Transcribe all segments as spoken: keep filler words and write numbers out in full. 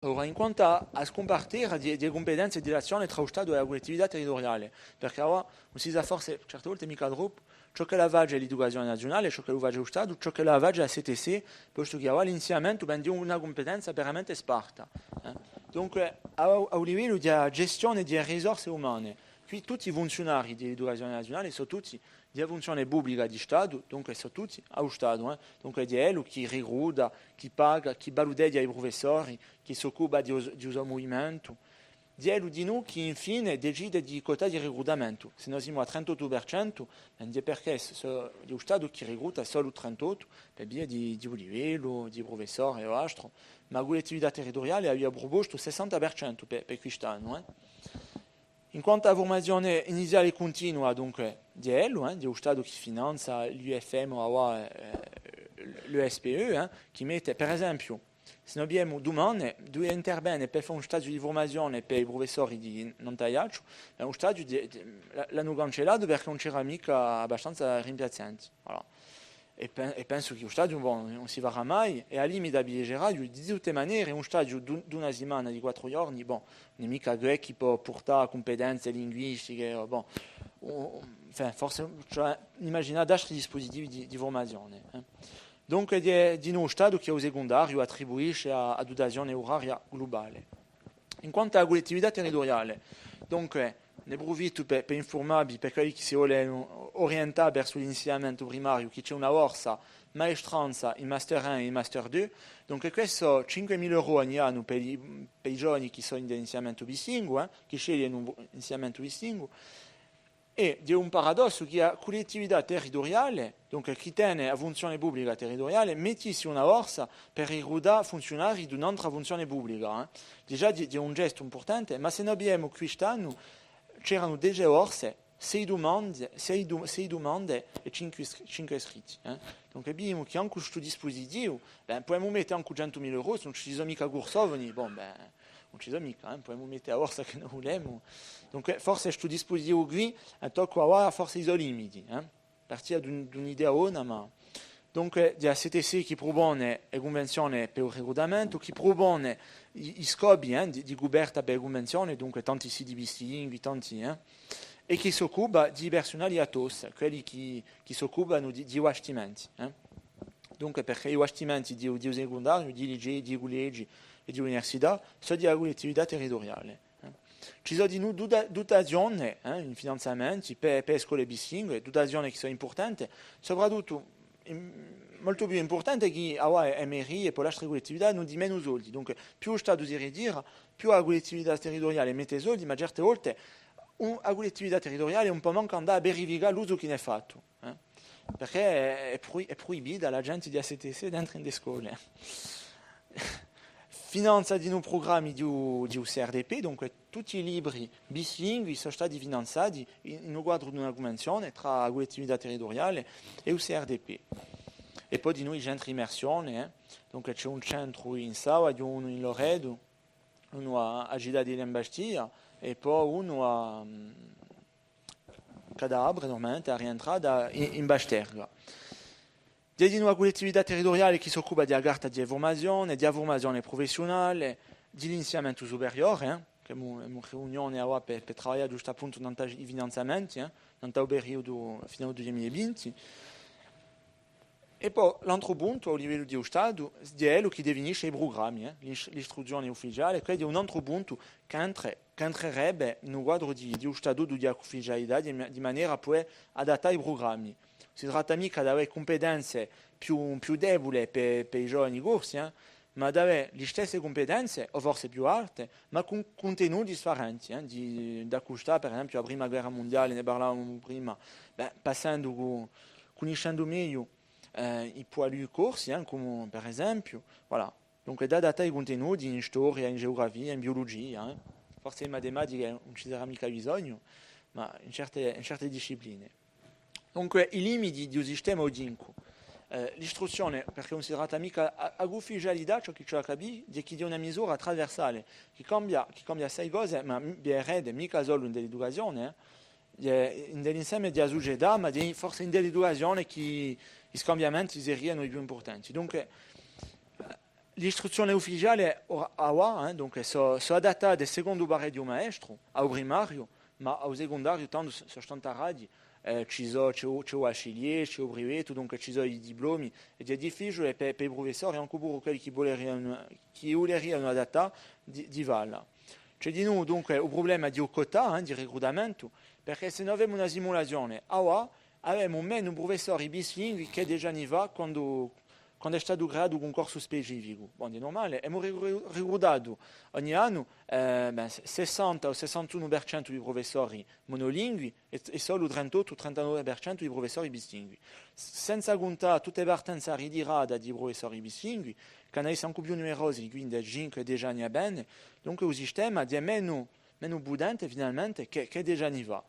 Ora, in quantu à, à a scumpartera di, di e cumpetenze di l'azzione trà u Statu è a cullettività territuriale, perchè avà ùn si sà forse certe volte micca troppu ciò ch'ella face l'educazione naziunale, ciò ch'ellu face u Statu, ciò ch'ella face a C T C, postu chì avà l'insignamentu prende una cumpetenza veramente sparta, eh. Dunque, à, à u livellu di a gestione di e risorse umane, quì tutti i funziunarii di l'educazione naziunale sò tutti di a funzione publica di Statu, dunque sò tutti à u Statu, eh. Dunque hè ellu chì ricruta, chì paga, chì valuteghja i prufessori, chì s'occupa di u, di u so muvimentu. Hè ellu dinù chì infine decide di quota di ricrutamentu. S'è no simu à trentottu per centu, eh, hè perchè s-, hè u Statu chì ricruta solu trentottu, per via di, di u livellu, di prufessori o altru, ma a cullettività territuriale avia prupostu sessanta per centu per, per quist'annu, eh. In quantu à a furmazione iniziale è cuntinua, dunque, hè ellu, eh, hè u Statu chì finanza l'U F M o avà, eh, l'E S P E, eh, chì mette, per esempiu, s'è no avemu dumande, duve intervene per fà un stagiu di furmazione per i prufessori di, nant'à Aiacciu, eh, u stagiu di, di, l-, l'anu cancellatu perchè ùn c'era micca abbastanza rimpiazzanti. Voilà. È pe-, è pensu chì u stagiu, bon, ùn si farà mai, è à a limita piglieraghju, di tutte manere, un stagiu d'un-, d'una simana, di quattru ghjorni, bon, ùn hè micca què chì pò purtà cumpetenze linguistiche, o, bon, u-, enfin, forse, cioè, imaginà d'altri dispusitivi di, di furmazione, eh. Dunque, hè dinù u Statu chì à u secundariu attribuisce a, a dutazione uraria glubale. In quantu à a cullettività territuriale, dunque, ne prufittu per, per infurmavvi, per quelli chì si volenu orientà versu l'insignamentu primariu, chì ci hè una borsa maestranza in Master un è in Master deux, dunque quessu cinquemila euro ogni annu per i, per i giovani chì sò in l'insignamentu bislinguu, eh, chì sceglienu un insignamentu bislinguu, È hè un paradossu chì a cullettività territuriale, dunque chì tene a funzione publica territuriale, mettissi una borsa per ricrutà funziunarii d'un'antra funzione publica, eh. Digià hè, hè un gestu impurtante, ma s'è no avemu quist'annu, c'eranu dece borse, sei dumande, sei du-, sei dumande è cinque is-, cinque iscritti, eh. Dunque, vidimu chì ancu stu dispusitivu, bè, pudemu mette ancu centumila euro, s'ùn ci sò micca cursofoni, bon, bè, ùn ci sò micca, eh, pudemu mette a borsa chì no vulemu. Dunque, forse stu dispusitivu quì, eh, tocca avà forse i so limiti, eh. Partia d'un, d'un'idea bona, ma dunque, hè a C T C chì prupone e cunvenzione per u ricrutamentu, chì prupone i, i scopi, eh, di, di cuperta per e cunvenzione, dunque tanti siti bislingui, tanti, eh, è chì s'occupa di i persunali à tosse, quelli chì, chì s'occupanu di, di i bastimenti, eh. Dunque, perchè i bastimenti di, di u secundariu, di i licei, di i cullegi è di l'università, sò di a cullettività territuriale, eh. Ci sò dinù duta-, dutazione, eh, in finanziamenti per, per e scole bislingue, dutazione chì sò impurtante, soprattuttu, im-, moltu più impurtante chì avà e, e merie è po l'altre cullettività anu di menu soldi. Dunque, più u Statu si ritira, più a cullettività territuriale mette soldi, ma certe volte un, a cullettività territuriale ùn pò mancu andà à verificà l'usu chì n'hè fattu, eh? Perchè hè, hè prui-, hè pruibita à a ghjente di a C T C d'entre in e scole. Finanza dinù prugrammi di u, di u C R D P, dunque tutti i libri bislingui sò stati finanzati in, in u quadru d'una cunvenzione trà a cullettività territuriale è u C R D P. È po dinù i centri d'immersione, eh. Dunque ci hè un centru in Savaghju, unu in Loretu, unu à, à Citadella in Bastia, è po unu à, mm, ch'hà da apre nurmalamente à a rientrata in, in Basterga. Hè dinù a cullettività territuriale chì s'occupa di a carta di a furmazione, di a furmazione prufessiunale, di l'insignamentu superiore, eh, chì emu, emu riunione avà per, per travaglià ghjustappuntu nant'à i finanziamenti, eh, nant'à u periudu fin'à u dui mila è vinti. È po l'antru puntu, à u livellu di u Statu, hè ellu chì definisce i prugrammi, eh, l'is-, l'istruzzione ufficiale, quessu hè un antru puntu chì entre-, chì entrerebbe in u quadru di, di u statutu di a cuufficialità di ma-, di manera à pudè adattà i prugrammi. Si tratta micca d'avè cumpetenze più, più debule per, per i giovani corsi, eh, ma d'avè listesse cumpetenze, o forse più alte, ma cun cuntenuti sfarenti, eh, di, d'accustà, per esempiu, a prima guerra mundiale, ne parlavemu prima, bè, passendu cù, cunniscendu megliu, eh, i poilus corsi, eh, cum'è, per esempiu, voilà. Dunque, d'adattà i cuntenuti in storia, in geografia, in biulugia, eh. Forse in matematica ùn ci sarà micca bisognu, ma in certe, in certe discipline. Dunque, i limiti di u sistema oghjincu. Eh, l'istruzzione, perchè ùn si tratta micca a, a cuufficialità, ciò chì ci hè da capì, hè chì hè una misura trasversale, chì cambia, chì cambia assai cose, ma mi-, vede, micca solu in l'educazione, eh. Hè in l'inseme di a sucetà, ma hè forse in l'educazione chì i scambiamenti serianu i più impurtanti. Dunque, eh, L'istruzzione ufficiale, ora, avà, eh, dunque, sò, sò adattate secondu u parè di u maestru, à u primariu, ma à u secundariu tandu sò, sò stantarati, eh, ci sò, ci hè u, ci hè u bachelier, ci hè u brevettu, dunque ci sò i diplomi, è hè difficiule per, per i prufessori, ancu puru quelli chì vulerianu, chì vulerianu adattà, di, di falla. Ci hè dinù, dunque, u prublema di u quota, eh, di ricrutamentu, perchè s'è no avemu una simulazione, avà, avemu menu prufessori bislingui chè deci anni fà, quandu, quandu hè statu creatu u cuncorsu specificu. Bon, hè nurmale, emu ri-, ri-, ricrutatu ogni annu, eh, bè, se-, sessanta o sessantunu per centu di prufessori monolingui è, è solu trentottu, trentanove per centu di prufessori bislingui. S-, senza cuntà tutte e partenze à ritirata di prufessori bislingui, ch'anu da esse ancu più numerosi, quindi à cinque, deci anni à vene, dunque u sistema hè menu, menu putente finalmente chè, chè deci anni fà.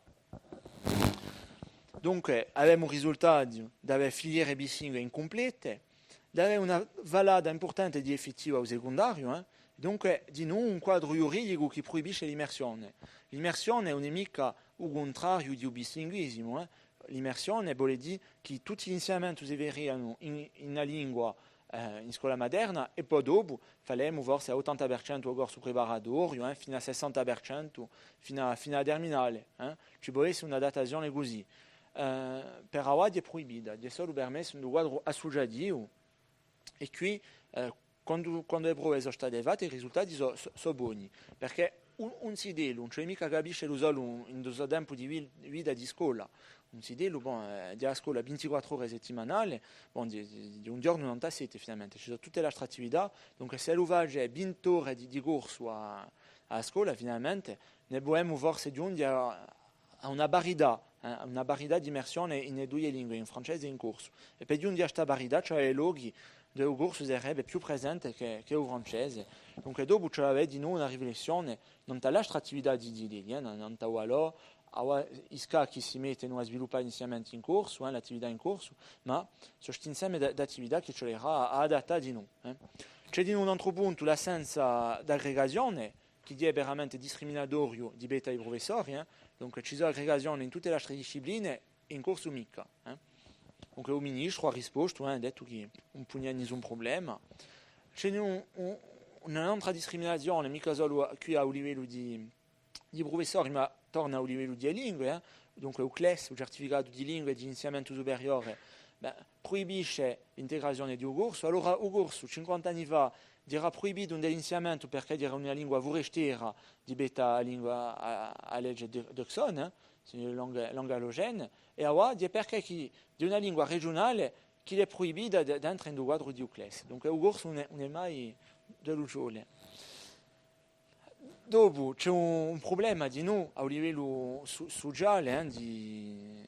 Dunque, avemu u risultatu d'avè filiere bislingue incumplete, d'avè una falata impurtante di effettivu à u secundariu, eh? Dunque, dinù un quadru ghjuridicu chì pruibisce l'immersione. L'immersione ùn hè micca u cuntrariu di u bislinguisimu, eh? L'immersione vole dì chì tutti l'insignamenti si ferianu in, in una lingua, eh, in scola materna, è po dopu falemu forse à ottanta per centu u corsu preparatoriu, eh, finu à sessanta per centu, finu à, finu à a terminale, eh. Ci pò esse un'adattazione cusì. Eh, per avà hè pruibita, hè solu permessa in u quadru assuciativu, è quì, eh, quandu, quandu e prove sò state fatte, i risultati sò, sò, sò boni, perchè un, un zitellu ùn ci hè micca capisce lu solu in u so tempu di vi-, vita di scola. Un zitellu, bon, eh, hè à a scola vintiquattru ore settimanale, bon, di, di, di un ghjornu nantu à sette finalmente, ci sò tutte l'altre attività, dunque s'ellu face vint'ore di, di corsu à, à a scola, finalmente, ne pudemu forse ghjunghje à, à una parità, eh, una parità d'immersione in e duie lingue, in francese è in corsu. È per ghjunghje à sta parità, ci hè lochi induve u corsu sarebbe più presente chè, chè u francese. Dunque, dopu ci hè da avè dinù una riflessione nant'à l'altre attività di, di, di, eh, nant'à u ballò, avà i scacchi si mettenu à sviluppà inizialmente in corsu, eh, l'attività in corsu, ma sò st'insieme d-, d'attività chì ci vulerà à adattà dinù, eh. Ci hè dinù un antru puntu, l'assenza d'agregazione, chì hè veramente discriminatoriu di pettu à i prufessori, eh. Dunque, ci sò agregazione in tutte l'altre discipline, in corsu micca, eh. Dunque, u ministru hà rispostu, eh, hà dettu chì ùn punia nisun prublema. Ci hè un, un, un'antra discriminazione, micca solu à, quì à u livellu di, di prufessori, ma torna à u livellu di e lingue, eh. Dunque, u CLES, u certificatu di lingue è di insignamentu superiore, bè, pruibisce l'integrazione di u corsu. Allora, u corsu, cinquanta anni fà, era pruibitu in l'insignamentu perchè era una lingua furestera di pettu à a lingua, à, à a lege Deu-, Deixonne, eh, c'est une langue, langue allogène, è avà hè perchè chì hè una lingua regiunale chì hè pruibita d-, d'entre in u quadru di u CLES. Dunque, u corsu ùn hè, ùn hè mai di l'ucciole. Dopu ci hè un, un prublema dinù à u livellu su-, suciale, eh, di,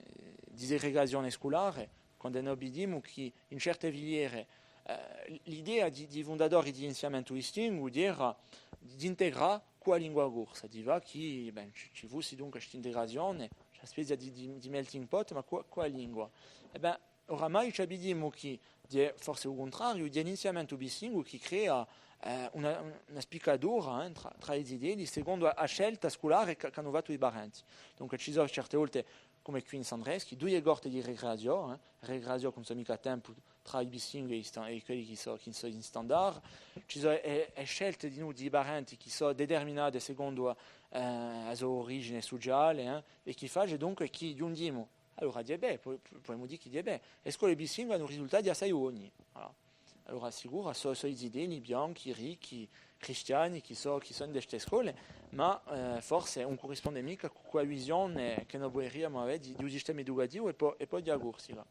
di segregazione sculare, quandu no vidimu chì in certe filiere, eh, l'idea di, di i fundatori di l'insignamentu bislingu era d'integrà cù a lingua corsa, di fà chì, bè, ci, ci fussi dunque st'integrazione, sta spezia di, di, di melting pot, ma cù, cù a lingua. È bè, oramai ci avvidimu chì hè forse u cuntrariu, hè l'insignamentu bislingu chì crea, eh, una, una spiccatura, eh, trà, trà i zitelli, secondu a, a scelta sculare chì, ch'anu fattu i parenti. Dunque, ci sò certe volte, cum'è quì in Sandreschi, duie corte di ricreazione, eh, ricreazione chì ùn sò micca à tempu trà i bislingui è i sta-, è quelli chì sò, chì sò in standard. Ci sò e, e scelte dinù di i parenti chì sò determinate secondu, eh, a so origine suciale, eh, è chì face dunque chì ghjunghjimu Allora, hè bè, pu-, pu-, pudemu dì chì hè bè. E scole bislingue anu risultati assai boni. Voilà. Allora, sicuru, sò, sò i zitelli bianchi, ricchi, cristiani, chì sò, chì sò in ste scole, ma, eh, forse ùn currisponde micca cù, cù a visione chì no vuleriamu avè di, di un sistema educativu è po, è po di a Corsica.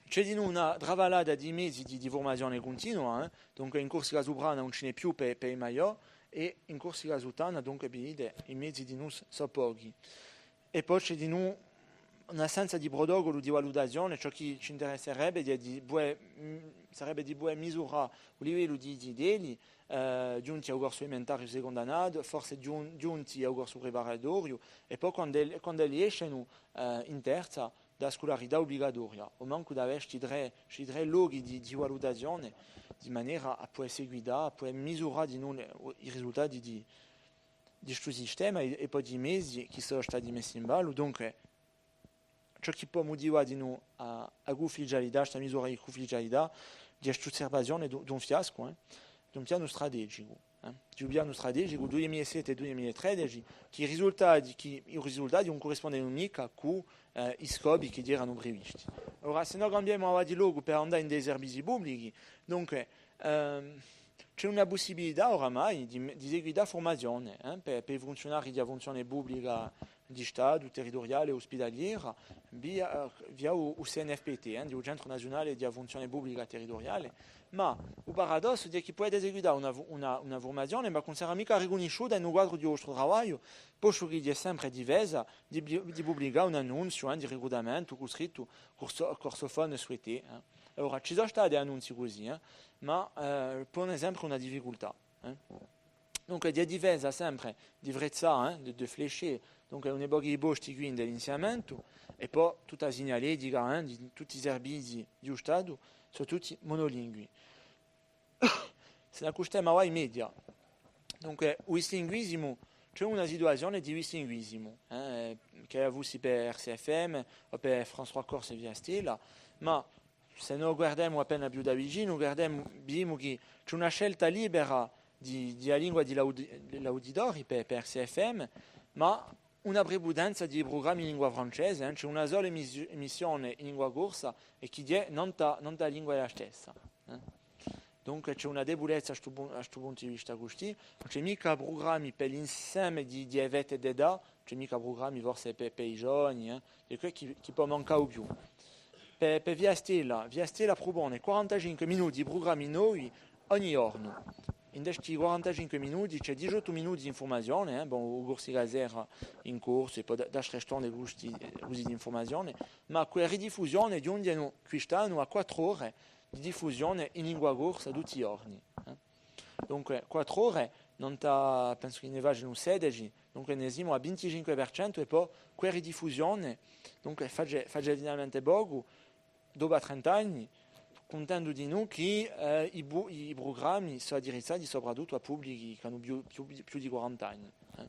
Ci hè dinù una travagliata di mezi di, di furmazione cuntinua, eh. Dunque in Corsica suprana ùn ci n'hè più per, per i maiò, è in Corsica suttana, dunque, vidite, i mezi dinù s-, sò pochi. È po ci hè dinù un'assenza di protocolu di valutazione, ciò chì ci interesserebbe hè di, di pudè, mm, sarebbe di pudè misurà u livellu di, di i zitelli, eh, ghjunti à u corsu elementariu secondu annata, forse ghjun-, ghjunti à u corsu preparatoriu, è po quand'elli, quand'elli escenu, eh, in terza, da a scularità ubligatoria, o mancu d'avè sti trè, sti trè lochi di, di valutazione, di manera à pudè seguità, à pudè misurà dinù i risultati di, di stu sistema è, è po di i mezi chì sò stati messi in ballu. Dunque, ciò chì pò mutivà dinù a, a cuufficialità, sta misura di cuufficialità, di st'usservazione d'un, d'un fiascu, eh, d'un pianu strategicu, eh, di un pianu strategicu dui mila è sette, dui mila è tredeci, chì i risultati, chì i risultati ùn currispondenu micca cù, eh, i scopi chì eranu previsti. Ora, s'è no cambiemu avà di locu per andà in i servizii publichi, dunque, ehm, ci hè una pussibilità oramai di, di seguità a furmazione, eh, per, per i funziunarii di a funzione publica di Statu, territuriale, uspitaliera, via, via u, u C N F P T, eh, di u Centru Naziunale di a Funzione Publica Territuriale, ma u paradossu hè chì pudete seguità una fu-, una, una furmazione, ma chì ùn sarà micca ricunnisciuta in u quadru di u vostru travagliu, postu chì hè sempre difesa di, di publicà un annunziu, eh, di ricrutamentu cù scrittu corso-, corsophone souhaité, eh. Allora, ci sò stati annunzii cusì, eh, ma, eh, pone sempre una difficultà, eh. Dunque, hè difesa sempre di frezzà, eh, di, di flécher, dunque, un pocu di posti quì in l'insignamentu, è po tutta a signaletica, eh, di tutti i servizii di u Statu, sò tutti monolingui. S'è no accustemu à i media, dunque, u bislinguisimu, ci hè una situazione di bislinguisimu, eh, ch'ella fussi per R C F M o per France trois Corse è Via Stella, ma s'è no guardemu appena più da vicinu, guardemu, vidimu chì ci hè una scelta libera di, di a lingua di l'audi-, di l'auditori per, per R C F M, ma una preputenza di prugrammi in lingua francese, eh, ci hè una sola emis-, emissione in lingua corsa è chì hè nant'à, nant'à a lingua ella stessa, eh. Dunque ci hè una debulezza à stu pun-, à stu puntu di vista custì, ùn ci hè micca prugrammi per l'inseme di, di e fette d'età, ùn ci hè micca prugrammi forse per, per i giovani, eh. Hè què chì, chì pò mancà u più. Per, per Via Stella, Via Stella prupone quarantacinque minuti di prugrammi novi ogni ghjornu. In sti quarantacinque minuti ci hè diciottu minuti d'infurmazione, eh, bon, u Corsica Sera in corsu è po d-, d'altre stonde cusì, cusì d'infurmazione, ma cù e ridiffusione ghjunghjenu quist'annu à quattru ore di diffusione in lingua corsa tutti i ghjorni, eh. Dunque, quattru ore, nant'à, pensu chì ne facenu sedeci, dunque ne simu à vinticinque per centu, è po quella diffusione, dunque, face, face finalmente pocu, dopu à trent'anni, cuntentu dinù chì, eh, i bu-, i prugrammi sò addirizzati soprattuttu à publichi chì anu più, più, più di quarant'anni, eh.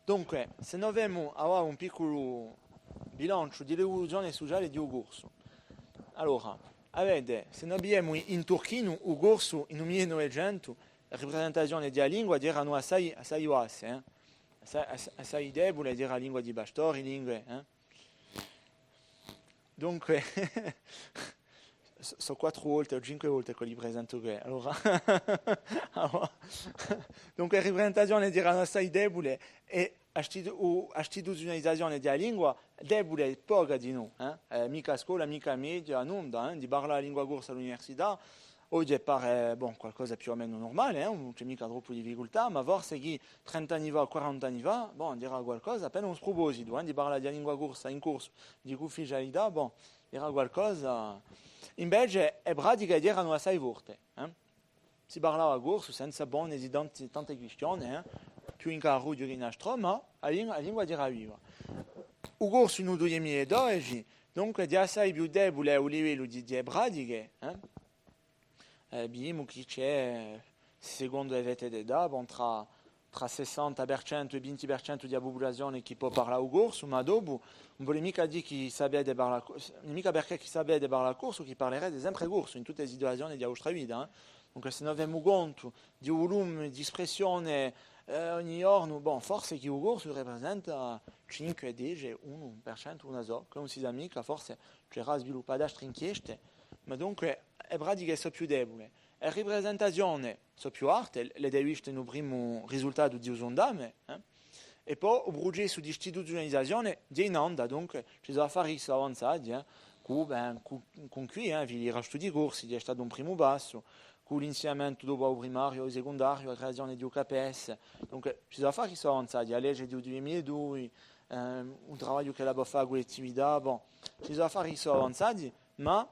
Dunque, s'è no femu avà un picculu bilanciu di l'evoluzione suciale di u corsu. Allora, avete, s'è no vidimu in Turchinu, u corsu in u mille novecentu, e ripresentazione di a lingua eranu assai, assai basse, eh? Assai, ass-, assai debule, era a lingua di i pastori, lingue, eh? Dunque, sò, sò quattru volte o cinque volte ch'o li presentu què. Allora, allora, dunque, e ripresentazione eranu assai debule è a istitu-, u-, a istituziunalizazione di a lingua debule, poca dinù, eh? Eh, micca a scola, micca i media, nunda, eh? Di parlà a lingua corsa à l'università, oghje pare, bon, qualcosa più o menu nurmale, eh, ùn ci hè micca troppu difficultà, ma forse chì trent'anni fà, quarant'anni fà, bon, era qualcosa appena un spropositu, eh, di parlà di a lingua corsa in corsu, di cuufficialità, bon, era qualcosa. Invece, e pratiche eranu assai forte, eh. Si parlava corsu senza ponesi tanti, tante quistione, eh, più in carrughju chè in altrò, ma a lingua, a lingua era viva. U corsu in u dui mila è dodeci, dunque, hè assai più debule à u livellu di, di e pratiche, eh. Eh, vidimu chì ci hè, secondu e fette d'età, bon, trà, trà sessanta per centu è vinti per centu di a pupulazione chì pò parlà u corsu, ma dopu, ùn vole micca dì chì sapete parlà co-, ùn hè micca perchè chì sapete parlà corsu chì parlerete sempre corsu in tutte e situazione di a vostra vita, eh. Dunque, s'è no femu contu di u vulume di spressione, eh, ogni ghjornu, bon, forse chì u corsu ripresenta cinque, dece, unu per centu, ùn la sò, chì ùn si sà micca, forse ci era à sviluppà d'altre inchieste, ma dunque e pratiche sò più debule. E ripresentazione sò più alte, l'avete vistu in u primu risultatu di u sundame, eh? È po u prucessu d'istituziunalizazione hè in anda, dunque ci sò affari chì sò avanzati, eh? Cù, ben, cù, cù quì, eh, Filiera Studii Corsi, chì hè statu un primu passu, cù l'insignamentu dopu à u primariu, à u secundariu, a creazione di u K P S, dunque ci sò affari chì sò avanzati, a lege di u dui mila è dui, ehm, un travagliu ch'ella pò fà a cullettività, bon, ci sò affari chì sò avanzati, ma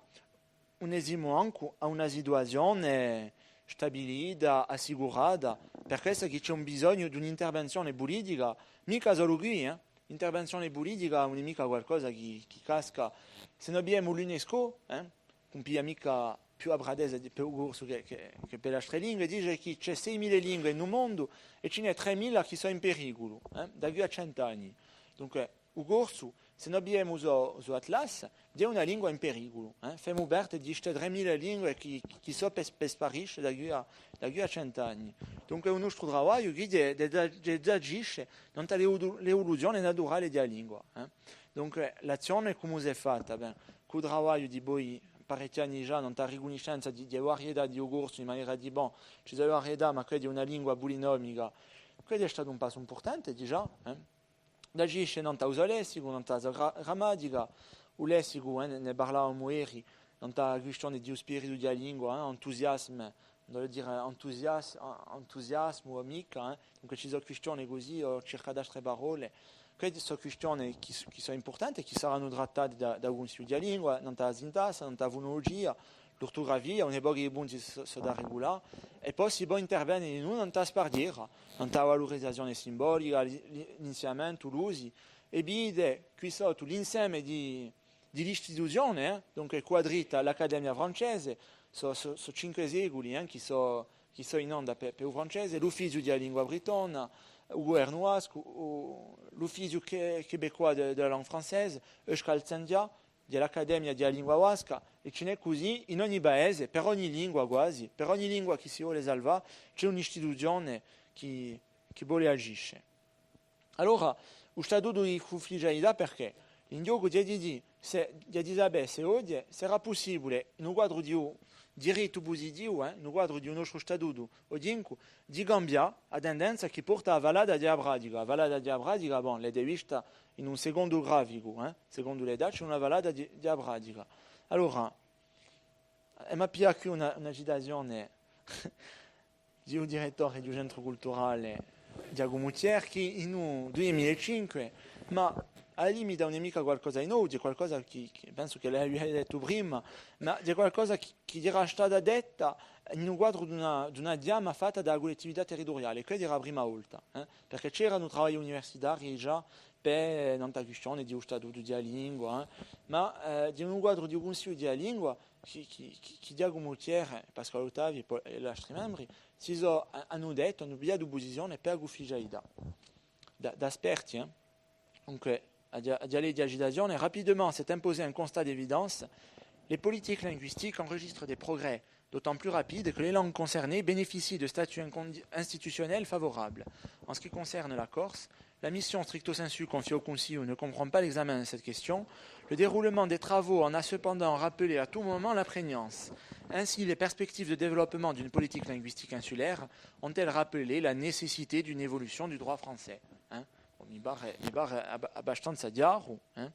ùn ne simu ancu à una situazione stabilita, assicurata, per quessa chì ci hè un bisognu d'un'intervenzione pulitica, micca solu quì, eh. L'intervenzione pulitica ùn hè micca qualcosa chì, chì casca. S'è no vidimu l'UNESCO, eh, ùn piglia micca più a pratesa di, per u corsu chè, chè, chè per l'altre lingue, dice chì ci hè sei mila lingue in u mondu è ci n'hè trè mila chì sò in periculu, eh, da quì à cent'anni. Dunque, u corsu, s'è no pigliemu u so, u so atlas, hè una lingua in periculu, eh? Femu parte di ste tremila lingue chì, chì sò per, per sparisce da quì à, da quì à cent'anni. Dunque, u nostru travagliu quì hè, hè, hè, hè d'agisce nant'à l'evolu-, l'evoluzione naturale di a lingua, eh? Dunque, l'azzione cumu s'hè fatta? Bè, cù u travagliu dipoi parechji anni digià, nant'à a ricunniscenza di, di e varietà di u corsu, in manera di, bon, ci sò e varietà, ma quella hè una lingua pulinomica, quellu hè statu un passu impurtante digià, eh? D'agisce nant'à u so lessicu, nant'à a so gra-, grammatica, u lessicu, eh, ne, ne parlavamu eri, nant'à a quistione di u spiritu di a lingua, eh, enthousiasme, vole dì entusias-, en-, entusiasmu o micca, eh. Dunque ci sò quistione cusì, o circà d'altre parolle. Queste sò quistione chì s-, chì sò impurtante, chì saranu trattate da, da u Cunsigliu di a lingua, nant'à a sintassa, nant'à a funulugia, l'urtugrafia, un pocu di punti sò, sò da regulà, è po si pò intervene dinù nant'à a sparghjera, nant'à a valurizazione simbolica, li-, li-, l'insignamentu, l'usi, è vede quì sottu l'inseme di, di l'istituzione, eh, dunque quì à dritta l'Accademia francese, sò, sò, sò cinque seculi, eh, chì sò, chì sò in onda per, per u francese, l'Uffiziu di a lingua brittona, u Guvernu bascu, u, l'Uffiziu que-, québécois de, de la langue française, Euskal Zaindia, di l'Accademia di a lingua basca, è ci n'hè cusì in ogni paese, per ogni lingua quasi, per ogni lingua chì si vole salvà, ci hè un'istituzione chì, chì vole agisce. Allora, u statutu di cuufficialità, perchè? L'inghjocu hè di, di, s'è, hè di sapè s'è oghje sarà pussibule, in u quadru di u dirittu pusitivu, eh, in u quadru di u nostru statutu, oghje incù, di cambià a tendenza chì porta à a falata di a pratica. A falata di a pratica, bon, l'avete vista in un secondu graficu, eh, secondu l'età, ci hè una falata di, di a pratica. Allora, emu à piglià quì una, una citazione di u direttore di u Centru Culturale Ghjacumu Thiers, chì in u dui mila è cinque, ma à a limita ùn hè micca qualcosa di novu, hè qualcosa chì, chì pensu chì l'aghju dettu prima, ma hè qualcosa chì, chì era stata detta in u quadru d'una, d'una chjama fatta da a cullettività territuriale, è quella era a prima volta, eh, perchè c'eranu travagli universitarii digià per, nant'à a quistione di u statutu di a lingua, eh, ma, eh, in u quadru di u Cunsigliu di a lingua, chì, chì, chì, chì Ghjacumu Thiers, Pasquale Ottavi è po, è l'altri membri, si sò, a-, anu dettu, anu pigliatu pusizione per a cuufficialità. Da, da esperti, eh. Dunque, aghju, aghju à leghje a citazione: Rapidement s'est imposé un constat d'évidence. Les politiques linguistiques enregistrent des progrès d'autant plus rapides que les langues concernées bénéficient de statuts incondi-, institutionnels favorables. En ce qui concerne la Corse, la mission stricto sensu confiée au Cunsigliu ne comprend pas l'examen de cette question. Le déroulement des travaux en a cependant rappelé à tout moment la prégnance. Ainsi, les perspectives de développement d'une politique linguistique insulaire ont-elles rappelé la nécessité d'une évolution du droit français. Hein ? Bon, mi pare, mi pare ab-, abbastanza chjaru, eh ?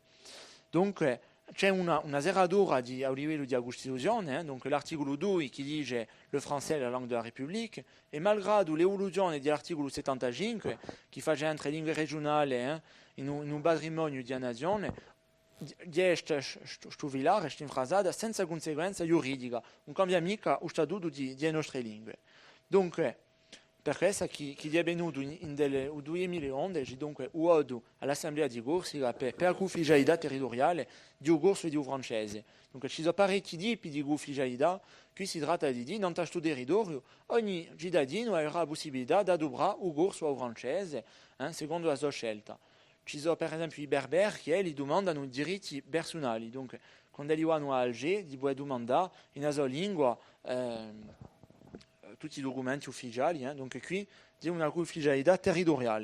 Dunque, ci hè una, una serratura di, à u livellu di a Custituzione, eh ? Dunque, l'articulu dui chì dice: le français est la langue de la République, è malgradu l'evoluzione di l'articulu settantacinque, chì face entre e lingue regiunale, eh, in un, in un patrimoniu di a nazione, di, di stu, stu, stu filare, st'infrasata, senza cunsequenza ghjuridica, ùn cambia micca u statutu di, di e nostre lingue. Dunque, per quessa chì, chì hè venutu in, in del, u dui mila è ondeci, dunque, u votu à l'Assemblea di Corsica per, per a cuufficialità territuriale di u corsu è di u francese. Dunque, ci sò parechji tipi di cuufficialità, quì si tratta di dì, nant'à stu territoriu, ogni citadinu averà a pussibilità d'aduprà u corsu o u francese, eh, secondu a so scelta. Ci sò, per esempiu, i Berberi chì, eh, elli dumandanu diritti persunali, dunque, quand'elli vanu à Alger, di pudè dumandà in a so lingua, ehm, tutti i ducumenti ufficiali, eh, dunque quì, di una cuufficialità territuriale.